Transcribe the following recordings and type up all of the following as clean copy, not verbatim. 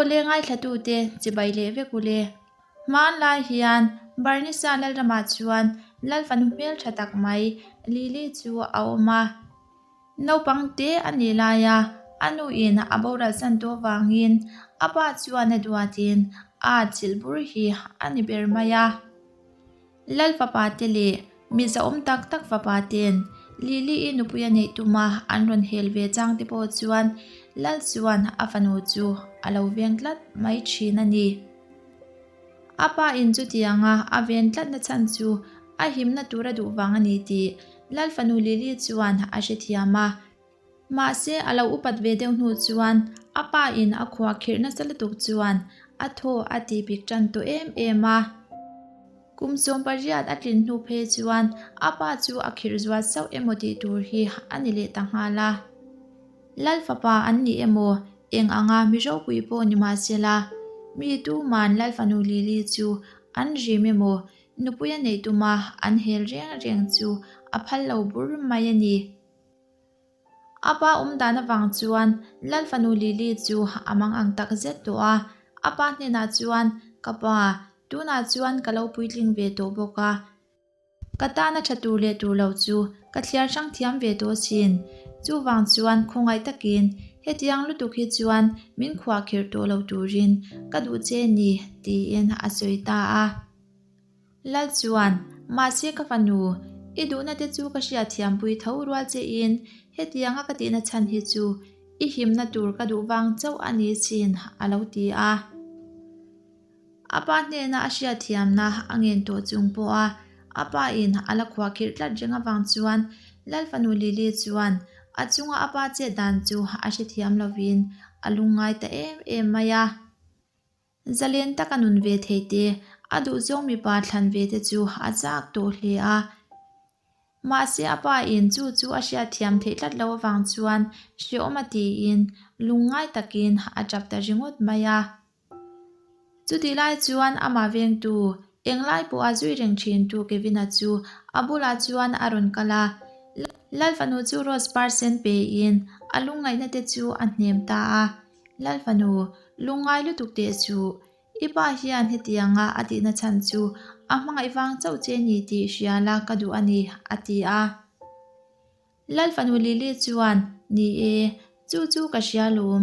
Awle ngaithlatute chibai leh vek ule. Hmanlai hian Barnisa Lalramah chuan Lalfanu hmeltha tak mai Lily chu a awm a. Naupang te a nih laia a nuin a boral san tawh vangin a pa chuan a duatin a chilh bur hi a ni ber mai a. Lal fapa te leh mi zahawm tak tak fapa ten Lily-i nupui a neih tuma an rawn hel ve chang te pawh chuan Lal chuan a fanu chu a lo veng tlat mai thin a ni. A pa in chutianga a ven tlatna chhan chu a himna tur a duh vang a ni tih Lal fanu Lily chuan a hrethiam a. Mahse, a lo upat ve deuh hnu chuan a pa in a khua khirh nasa lutuk chuan a thaw a ti bik tan tawh em em a. Kum 18 a tlin hnu phei chuan a pa chu a khirh zual sauh emaw tih tur hi a ni leh ta nghal a. Lal fapa an ni emaw eng anga mi ropui pawh ni mahsela, mi tuman Lal fanu Lily chu an rim emaw nupui a neih tuma an hel reng reng chu a phal lo bur mai a ni. A pa awm dan avang chuan Lal fanu Lily chu a mang ang tak zet tawh a. A pa hnenah chuan, Ka pa, tunah chuan ka lo puitling ve tawh bawk a. Ka tana tha tur leh tur lo chu ka thliar hrang thiam ve tawh asin. Chuvang chuan khawngaih takin hetiang lutuk hi chuan min khuahkhirh tawh lo turin ka duh che ni, tiin a sawi ta a. Lal chuan, Mahse ka fanu, i duhna te chu ka hriatthiampui tho rual che in, hetianga ka tihna chhan hi chu i himna tur ka duh vang chauh a ni chin, a lo ti a. A pa hnena a hriatthiamna a ngen tawh chung pawha a pa in a la khuahkhirh tlat reng avang chuan Lal fanu Lily chuan a chunga a pa chet dan chu a hrethiam lovin a lungngai ta em em mai a. Zalen taka nun ve thei te, a duhzawng mipa thlan ve te chu a chak tawh hle a. Mahse a pa in chu chu a hriatthiam theih tlat lo avang chuan hrehawm a tiin lungngai takin a tap ta ringawt mai a. Chutih lai chuan amah vengtu, englai pawha zui reng thintu Kevin-a chu a bulah chuan a rawn kal a. Lal fanu chu Rose par sen pein a lungngaihna te chu a hnem ta a. Lal fanu, lungngai lutuk teh chu, i pa hian hetianga a tihna chhan chu a hmangaih vang chauh che ni tih hria la ka duh a ni, a ti a. Lal fanu Lily chuan, Ni e, chu chu ka hria lawm.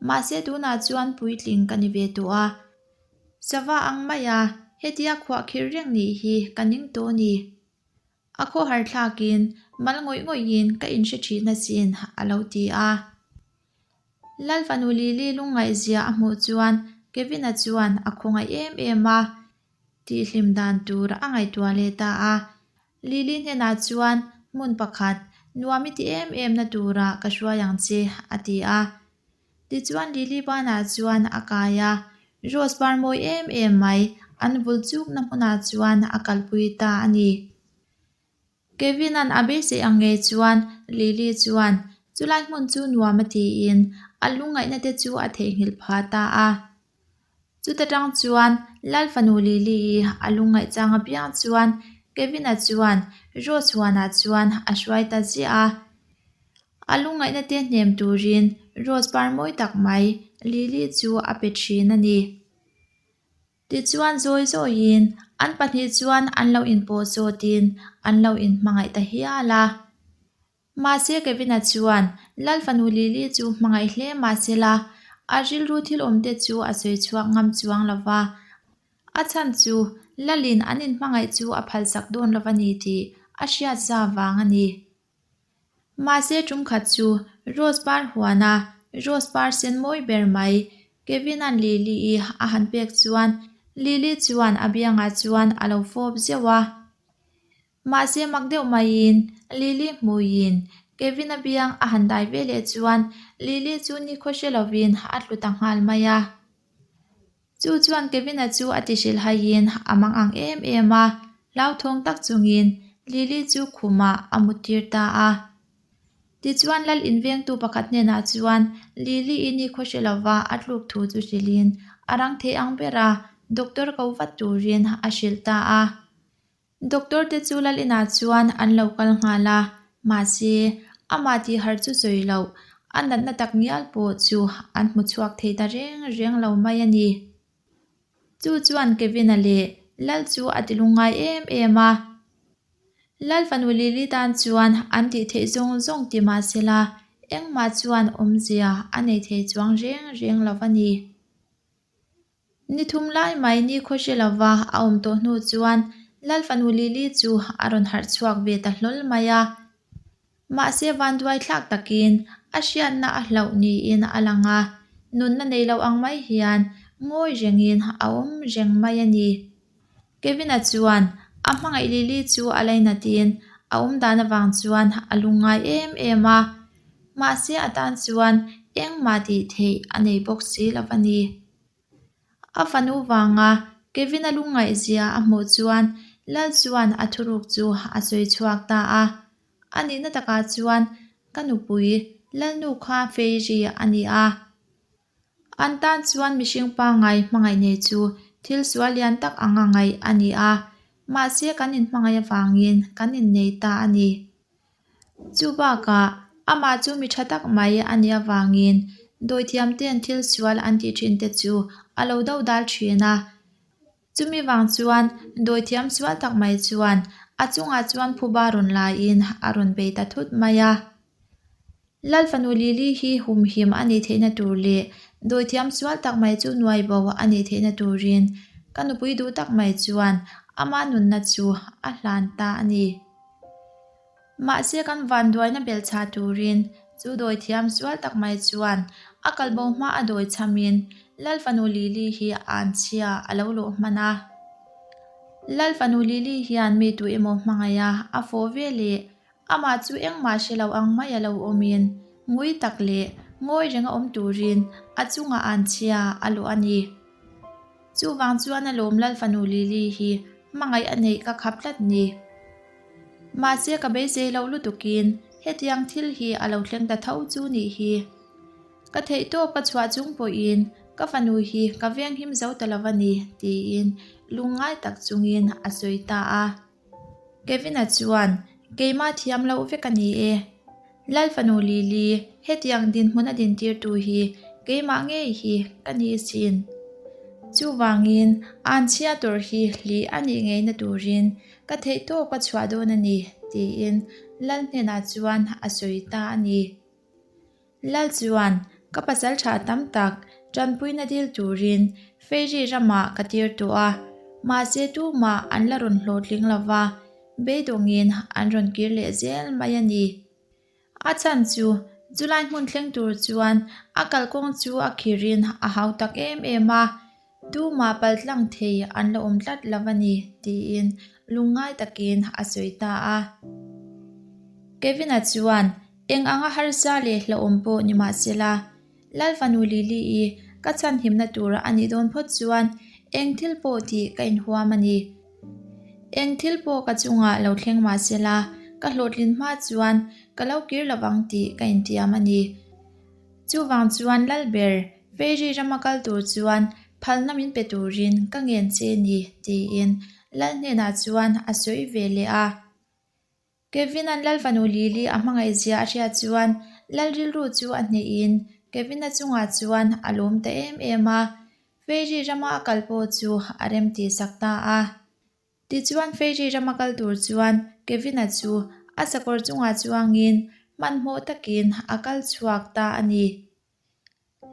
Mahse tunah chuan puitling ka ni ve tawh a. Sava ang mai a, hetia khuahkhirh reng nih hi ka ning tawh a ni. A khawhar thlakin mal ngawih ngawihin ka inhre thin asin, a lo ti a. Lal fanu Lily lungngaihzia a hmuh chuan Kevin-a chuan a khawngaih em em a, tihhlim dan tur a ngaihtuah leh ta a. Lily hnenah chuan hmun pakhat nuam i ti em em na turah ka hruai ang che, a ti a. Tichuan Lily banah chuan a kai a, Rose par mawi em em mai an vul chukna hmunah chuan a kalpui ta a ni. Kevin-a'n a beisei ang ngei chuan Lily chuan chulai hmun chu nuam a tiin a lungngaihna te chu a theihnghilh phah ta a. Chuta tang chuan Lal fanu Lily-i a lungngaih chang apiang chuan Kevin-a chuan Rose huanah chuan a hruai ta ziah a. A lungngaihna te hnem turin Rose par mawi tak mai Lily chu a pe thin a ni. Tichuan zawi zawiin an pahnih chuan an lo inpawh zawtin an lo inhmangaih ta hial a. Mahse Kevin-a chuan Lal fanu Lily chu hmangaih hle mahsela a rilru thil awmte chu a sawi chhuak ngam chuang lo va. A chhan chu Lalin an inhmangaih chu a phalsak dawn lo a ni tih a hriat za vang a ni. Mahse tum khat chu Rose par huana Rose par sen mawi ber mai Kevin-a'n Lily-i a han pek chuan Lily chuan a biangah chuan a lo fawp zeuh a. Mahse mak deuh maiin Lily hmuiin Kevin-a biang a han dai ve leh chuan Lily chu nikhaw hre lovin a tlu ta nghal mai a. Chu chuan Kevin-a chu a ti hrilh haiin a mang ang em em a, hlauthawng tak chungin Lily chu khumah a muttir ta a. Tichuan Lal invengtu pakhat hnenah chuan Lily-i nikhaw hre lova a tluk thu chu hrilhin a rang thei ang ber a, doctor ko vat turin a hrilh ta a. Doctor te chu Lal inah chuan an lo kal nghal a, mahse amah tih har chu sawi loh. A natna tak ngial pawh chu an hmu chhuak thei ta reng reng lo mai a ni. Chu chuan Kevin-a leh Lal chu a ti lungngai em em a. Lal fanu Lily tan chuan an tih theih zawng zawng ti mah sela engmah chuan awmzia a nei thei chuang reng reng lo a ni. Ni thum lai mai ni khaw hre lova a awm tawh hnu chuan Lal fanu Lily chu a rawn harh chhuak ve ta hlawl mai a. Mahse vanduai thlak takin a hriatna a hlauh niin a lang a, nunna nei lo ang mai hian ngawi rengin a awm reng mai a ni. Kevin-a chuan a hmangaih Lily chu a lainatin a awm dan avang chuan a lungngai em em a, mahse a tan chuan engmah tih theih a nei bawk si lo a ni. A fanu vanga Kevin-a lungngaihzia a hmuh chuan Lal chuan a thuruk chu a sawi chhuak ta a. A nihna takah chuan ka nupui Lalnu kha Fairy a ni a. An tan chuan mihring pangngai hmangaih nei chu thil sual lian tak anga ngaih a ni a, mahse kan inhmangaih avangin kan innei ta a ni. Chu bakah amah chu mi tha tak mai a nih avangin dawithiamte'n thil sual an tih thin te chu a lo do dal thin a. Chumi vang chuan dawithiam sual tak mai chuan a chungah chuan phuba rawn laiin a rawn bei ta thut mai a. Lal fanu Lily hi humhim a nih theihna tur leh dawithiam sual tak mai chu nuai bo a nih theihna turin ka nupui duh tak mai chuan ama nunna chu a hlan ta a ni. Mahse kan vanduaina belhchhah turin chu dawithiam sual tak mai chuan a kalbo hma a dawi chhamin Lal fanu Lily hi anchhia a lo lawh hman a. Lal fanu Lily hian mi tu emaw hmangaiha a fawh ve leh Amah chu engmah hre lo ang mai a lo awmin ngui tak leh ngawi renga awm turin a chungah anchhia a luah a ni. Chuvang chuan a lawm Lal fanu Lily hi hmangaih a neih ka khap tlat ni. Mahse ka beisei loh lutukin hetiang thil hi a lo thleng ta tho chu nih hi. Ka theihtawp ka chhuah chung pawhin ka fanu hi ka venghim zo ta lo a ni tiin lungngai tak chungin a sawi ta a. Kevin-a chuan, Keimah thiam loh vek a ni e. Lal fanu Lily, hetiang dinhmun a dintirtu hi keimah ngei hi ka ni sin. Chuvangin, anchhia tur hi hlih a nih ngeina turin ka theihtawp ka chhuah dawn a ni, tiin Lal hnenah chuan a sawi ta a ni. Lal chuan, Ka pasal tha tam tak, tanpuina dil turin Fairy ramah ka tir tawh a, mahse tumah an la rawn hlawhtling lo va, beidawngin an rawn kir leh zel mai a ni. A chhan chu chulai hmun thleng tur chuan a kalkawng chu a khirin a hau tak em em a, Tumah paltlang thei an la awm tlat lo a ni, tiin lungngai takin a sawi ta a. Kevin-a chuan eng anga harsa leh hlauhawm pawh ni mah sela, Lal fanu Lily-i ka chhanhimna tur a nih dawn phawt chuan eng thil pawh tih ka inhuam a ni. Eng thil pawh ka chungah lo thleng mah sela, ka hlawhtlin hma chuan ka lo kir lovang tih ka intiam a ni. Chuvang chuan Lalber, Fairy rama kal tur chuan phalna min pe turin ka ngen che ni, tiin Lal hnenah chuan a sawi ve leh a. Kevin-a'n Lal fanu Lily a hmangaihzia a hriat chuan Lal rilru chu a hnehin Kevin-a chungah chuan a lawm ta em em a, Fairy rama a kal pawh chu a remtih sak ta a. Tichuan Fairy rama kal tur chuan Kevin-a chu a sakawr chungah chuangin hmanhmawh takin a kal chhuak ta a ni.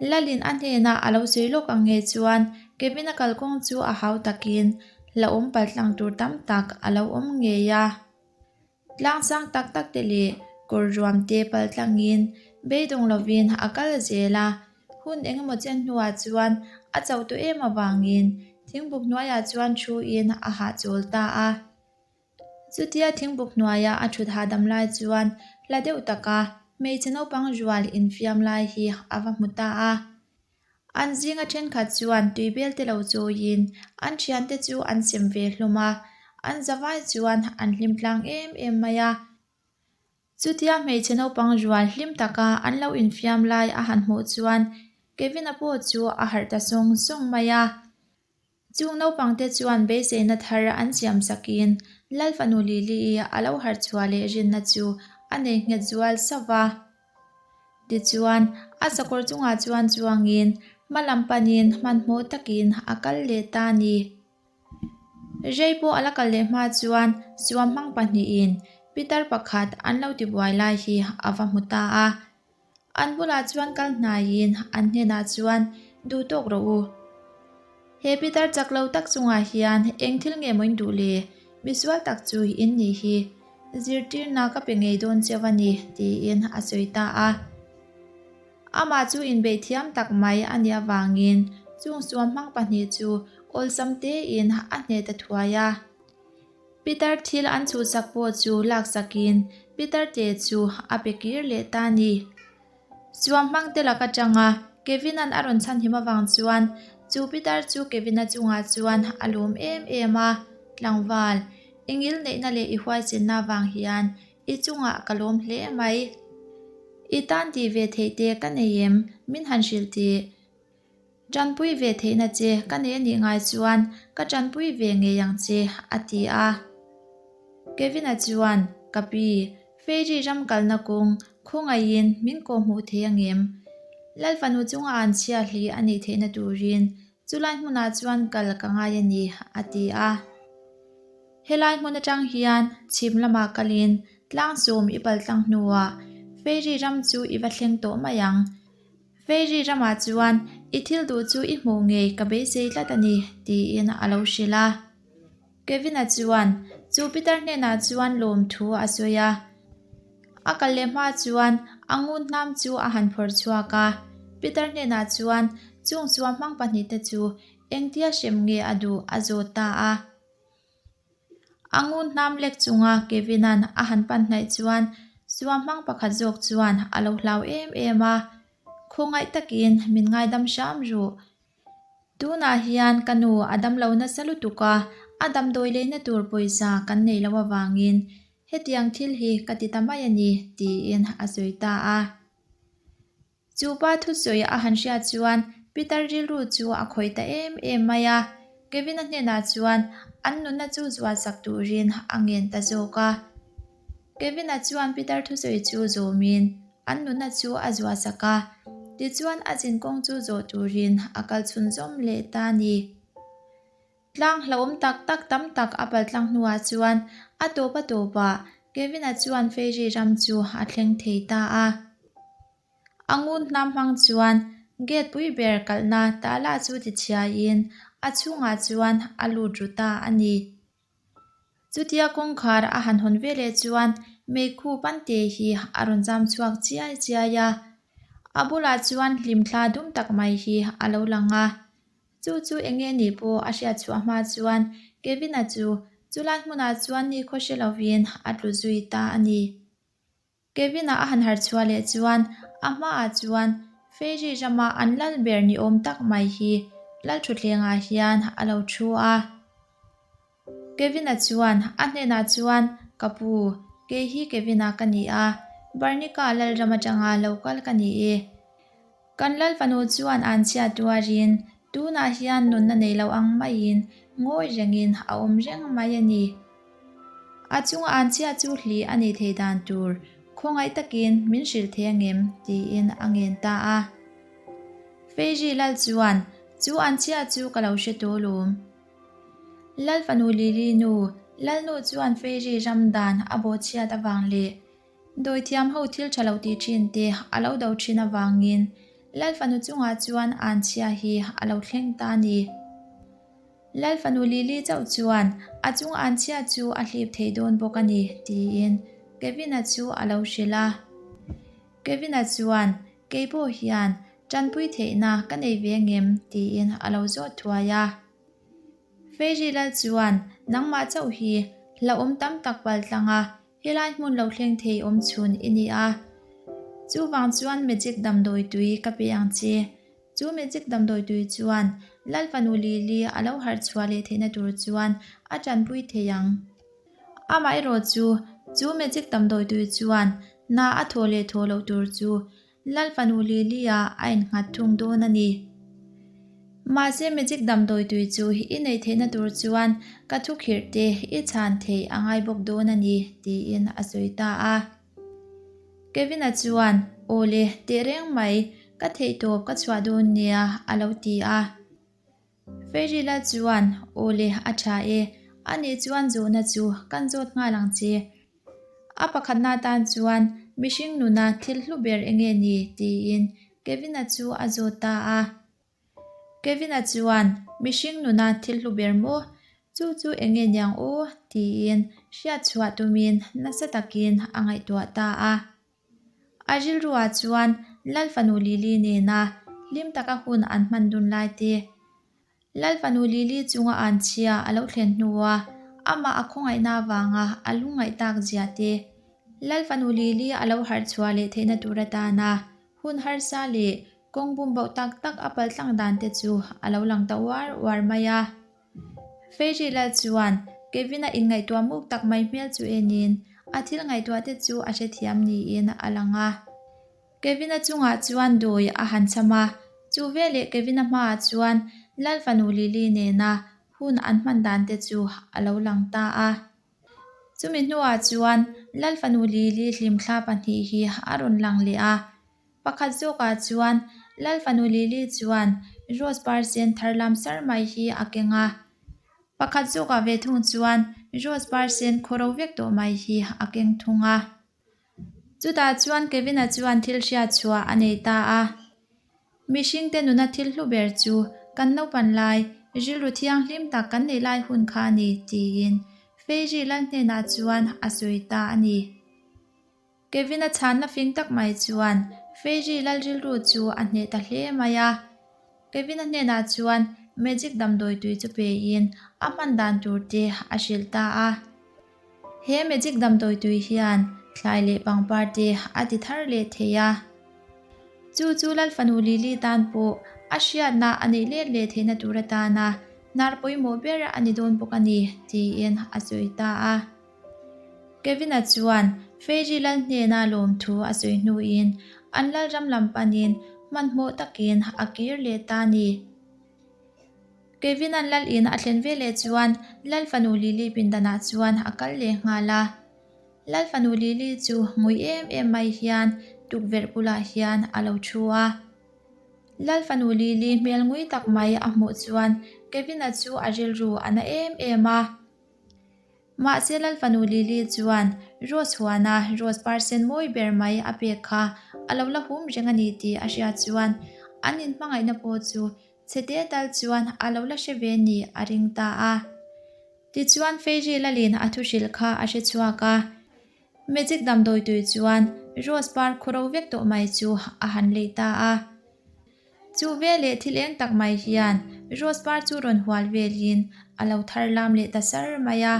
Lalin a hnenah a lo sawi lawk ang nge chuan Kevin-a kalkawng chu a hau takin hlauhawm paltlang tur tam tak a lo awm ngei a. Tlang sang tak tak te leh kawr ruam te paltlangin beidawng lovin a kal zel a, hun engemaw chen hnuah chuan a chauh tawh em avangin thingbuk hnuaiah chuan thuin a hahchawl ta a. Chutia thingbuk hnuaia a thut hahdam lai chuan hla deuh taka hmeichhe naupang rual infiam lai hi a va hmu ta a. An zinga thenkhat chuan tuibel te lo chawiin an thiante chu an sem ve hlawm a, an zavai chuan an hlim tlang em em mai a. Chutia hmeichhe naupang rual hlim taka an lo infiam lai a han hmuh chuan Kevin-a pawh chu a harh ta sawng sawng mai a. Chung naupangte chuan beiseina thar an siam sakin Lal fanu Lily-i a lo harh chhuah leh rinna chu a nei nghet zual sauh va. Tichuan, a sakawr chungah chuan chuangin hma lam panin hmanhmawh takin a kal leh ta a ni. Rei pawh a la kal leh hma chuan suam hmang pahnihin pitar pakhat an lo tibuai lai hi a va hmu ta a. An bulah chuan kal hnaiin an hnenah chuan duh tawk rawh u. He pitar chak lo tak chungah hian eng thil nge maw in duh le? Misual tak chu in nih hi. Zirtirna ka pe ngei dawn cheu a ni, tiin a sawi ta a. Amah chu inbeih thiam tak mai a nih avangin chung suamhmang pahnih chu awlsam tein a hneh ta thuai a. Pitar thil an chhuhsak pawh chu laksakin Pitar te chu a pe kir leh ta a ni. Suamhmang te lak atanga Kevin-a'n a rawn chhanhim avang chuan chu Pitar chu Kevin-a chungah chuan a lawm em em a, Tlangval, i ngilneihna leh i huaichenna avang hian I chungah ka lawm hle mai. I tan tih ve theih te ka nei em? Min han hrilh tih. Tanpui ve theihna che ka nei anih ngai chuan ka tanpui ve ngei ang che, a ti a. Kevin-a chuan, Ka pi, Fairy ram kalna kawng khawngaihin min kawhhmuh thei angem? Lal fanu chunga an chhia hli a nih theihna turin Chulai hmunah chuan kal ka ngai a ni, a ti a. Helai hmun atang hian chhim lamah kalin tlang sawm i pal tlang hnuah Fairy ram chu i va thleng tawh mai ang. Fairy ramah chuan i thil duh chu i hmuh ngei ka beisei tlat a ni, tiin a lo hrilh a. Kevin-a chuan chu pitar hnenah chuan lawmthu a sawi a. A kal leh hma chuan a ngun hnam chu a han phawrh chhuak a. Pitar hnenah chuan chung suam hmang pahnihte chu engtia hrem nge a duh a zawt ta a. A ngun hnam lek chunga Kevin-a'n a han pan hnaih chuan suam hmang pakhat zawk chuan a lo hlau em em a, Khawngaih takin min ngaidam hram ruh. Tunah hian ka nu a damlo nasa lutuk a, a damdawi leina tur pawisa kan nei loh avangin hetiang thil hi ka ti ta mai a ni, tiin a sawi ta a. Chu pa thusawi a han hriat chuan Peter rilru chu a khawih ta em em mai a, Kevin-a hnenah chuan an nunna chu zualsak turin a ngen ta zawk a. Kevin-a chuan Peter thusawi chu zawmin an nunna chu a zuahsak a, tichuan a zinkawng chu zawh turin a kal chhunzawm leh ta a ni. Tlang hlauhawm tak tak tam tak a pal tlang hnuah chuan a tawp a tawpah Kevin-a chuan Fairy ram chu a thleng thei ta a. A ngun hnam hmang chuan gate pui ber kalhna tala chu tichhiaiin a chhungah chuan a lut ru ta a ni. Chutia kawngkhar a han hawn ve leh chuan meikhu pante hi a rawn zam chhuak chiai chiai a, a bulah chuan hlimthla dum tak mai hi a lo lang a. Chu chu eng nge nih pawh a hriat chhuah hma chuan Kevin-a chu chulai hmunah chuan nikhaw hre lovin a tlu zui ta a ni. Kevin-a a han harh chhuah leh chuan a hmaah chuan Fairy rama an lal ber ni awm tak mai hi Lalthutthlengah hian a lo thu a. Kevin-a chuan a hnenah chuan, Ka pu, kei hi Kevin-a ka ni a, Barnika Lalram atanga lo kal ka ni e. Kan Lal fanu chuan an chhiat tuarin tunah hian nunna nei lo ang maiin ngawi rengin a awm reng mai a ni. A chunga an chhiat chu hli a nih theih dan tur khawngaih takin min hrilh thei angem tiin a ngen ta a. Feiri Lal chuan chu an chhiat chu ka lo hre tawh lawm. Lal fanu Lili nu Lalnu chuan Feiri ram dan a bawhchhiat avang leh Dawithiam ho thil tha lo tih thin te a lo do thin avangin Lal fanu chungah chuan anchhia hi a lo thleng ta a ni. Lal fanu Lily chauh chuan a chung anchhia chu a hlip thei dawn bawk a ni tiin Kevin-a chu a lo hrilh a. Kevin-a chuan kei pawh hian tanpui theihna ka nei ve ngem tiin a lo zawt thuai a. Fairy Lal chuan nangmah chauh hi hlauhawm tam tak pal tlang a Helai hmun lo thleng thei awm chhun i ni a, chuvang chuan magic damdawi tui ka pe ang che. Chu magic damdawi tui chuan Lal fanu Lily a lo harh chhuah leh theihna tur chuan a tanpui thei ang. Amaherawh chu, chu magic damdawi tui chuan hna a thawh leh thawh loh tur chu Lal fanu Lily-a a innghat thung dawn a ni. Mahse magic damdawi tui chu i neih theihna tur chuan ka thu khirh te i chhan theih a ngai bawk dawn a ni, tiin a sawi ta a. Kevin-a chuan, Aw le, teh reng mai, ka theihtawp ka chhuah dawn nia, a lo ti a. Feirila chuan, Aw le, a tha e, anih chuan zawhna chu kan zawt nghal ang che. A pakhatna atan chuan mihring nuna thil hlu ber enge ni? tiin Kevin-a chu a zawt ta a. Kevin-a chuan, Mihring nuna thil hlu ber maw? Chu chu enge niang aw? tiin hriat chhuah tumin nasa takin a ngaihtuah ta a. A rilruah chuan Lal fanu Lily nena hlim taka hun an hman dun lai te, Lal fanu Lily chunga an chhia a lo thlen hnua amah a khawngaihna avanga a lungngaih tak zia te, Lal fanu Lily a lo harh chhuah leh theihna tur atana hun harsa leh kawng bum bauh tak tak a paltlang dan te chu a lo lang ta uar uar mai a. Fairy Lal chuan Kevin-a inngaihtuah muk tak mai hmel chu enin a thil ngaihtuah te chu a hrethiam niin a lang a. Kevin-a chungah chuan dawi a han cham a, chu veleh Kevin-a hmaah chuan Lal fanu Lily nena hun an hman dan te chu a lo lang ta a. Chumi hnuah chuan Lal fanu Lily hlimthla pahnih hi a rawn lang leh a. Pakhat zawkah chuan Lal fanu Lily chuan rose par sen thar lam sar mai hi a keng a. Pakhat zawkah ve thung chuan rose par sen khawro vek tawh mai hi a keng thung a. Chutah chuan Kevin-a chuan thil hriat chhuah a nei ta a. Mihringte nuna thil hlu ber chu kan naupan lai, rilru thianghlim tak kan neih lai hun kha a ni, tiin Fairy lal hnenah chuan a sawi ta a ni. Kevin-a chhanna fing tak mai chuan Fairy lal rilru chu a hneh ta hle mai a. Kevin-a hnenah chuan magic damdawi tui chu pein a hman dan tur te a hrilh ta a. He magic damdawi tui hian thlai leh pangpar te a ti thar leh thei a. Chu chu Lal fanu Lily tan pawh a hriatna a neih let leh theihna tur atana hnar pawimawh ber a ni dawn bawk a ni, tiin a sawi ta a. Kevin-a chuan Fairy Lal hnena lawmthu a sawi hnuin an Lalram lam panin hmanhmawh takin a kir leh ta a ni. Kevin-a'n Lal in a thlen veleh chuan Lal fanu Lily pindanah chuan a kal leh nghal a. Lal fanu Lily chu ngui em em mai hian tukverh bulah hian a lo thu a. Lal fanu Lily hmel ngui tak mai a hmuh chuan Kevin-a chu a rilru a na em em a. Mahse Lal fanu Lily chuan Rose huana Rose par sen mawi ber mai a pek kha a lo la hum reng a ni tih a hriat chuan an inhmangaihna pawh chu Chhete tal chuan a lo la hre ve ni a ring ta a. Tichuan Fairy Lalin a thu hrilh kha a hre chhuak a. Magic damdawi tui chuan Rose par khawro vek tawh mai chu a han lei ta a. Chu veleh thil eng tak mai hian Rose par chu rawn hual velin a lo thar lam leh ta sar mai a.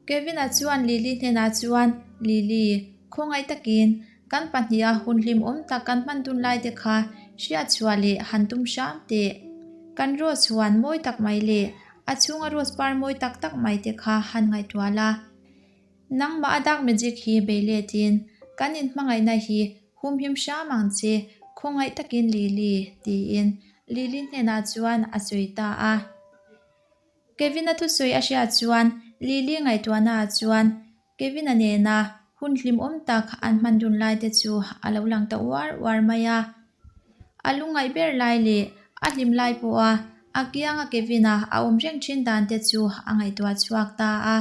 Kevin-a chuan Lily hnenah chuan, Lily, khawngaih takin kan pahniha hun hlimawm tak kan hman dun lai te kha hriat chhuah leh han tum hram teh. Kan rose huan mawi tak mai leh a chhunga rose par mawi tak tak mai te kha han ngaihtuah la. Nangmah a dark magic hi bei letin kan inhmangaihna hi humhim hram ang che, khawngaih takin Lily, tiin Lily hnenah chuan a sawi ta a. Kevin-a thusawi a hriat chuan Lily ngaihtuahnaah chuan Kevin-a nena hun hlimawm tak an hman dun lai te chu a lo lang ta uar uar mai a. A lungngaih ber lai leh a hlim lai pawha a kianga Kevin-a a awm reng thin dan te chu a ngaihtuah chhuak ta a.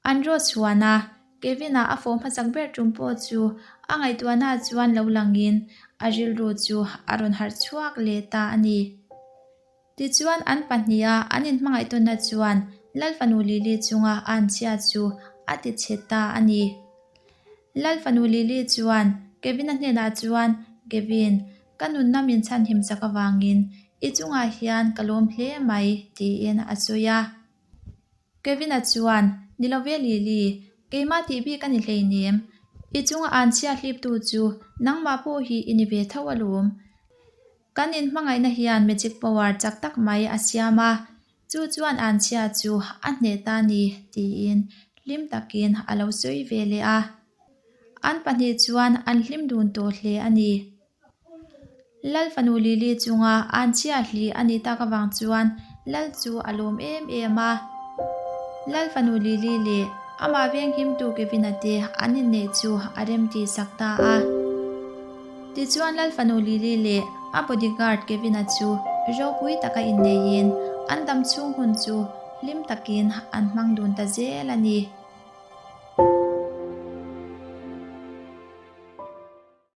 An rawt chhuan a, Kevin-a a fawh hmasak ber tum pawh chu a ngaihtuahnaah chuan lo langin a rilru chu a rawn harh chhuak leh ta a ni. Tichuan an pahniha an inhmangaih tawnna chuan Lal fanu Lily chunga a anchhia chu a ti chhe ta a ni. Lal fanu Lily chuan Kevin-a hnenah chuan, Kevin, ka nunna min chhanhim chak avangin i chungah hian ka lawm hle mai, tiin a sawi a. Kevin-a chuan, Ni lo ve Lily, keimah tih bik a ni hleinem. I chunga anchhia hliptu chu nangmah pawh hi i ni ve tho alawm. Kan inhmangaihna hian magic power chak tak mai a siam a, chu chuan anchhia chu a hneh ta ni tiin hlim takin a lo sawi ve leh a. An pahnih chuan an hlim dun tawh hle a ni. Lal fanu Lily chunga anchhia hli a nih tak avang chuan Lal chu a lawm em em a. Lal fanu Lily leh. Amah venghimtu Kevin-a te an inneih chu a remti sak ta a. Tichuan Lal fanu Lily leh a bodyguard Kevin-a chu ropui taka inneiin an dam chhung hun chu hlim takin an hmang dun ta zel a ni.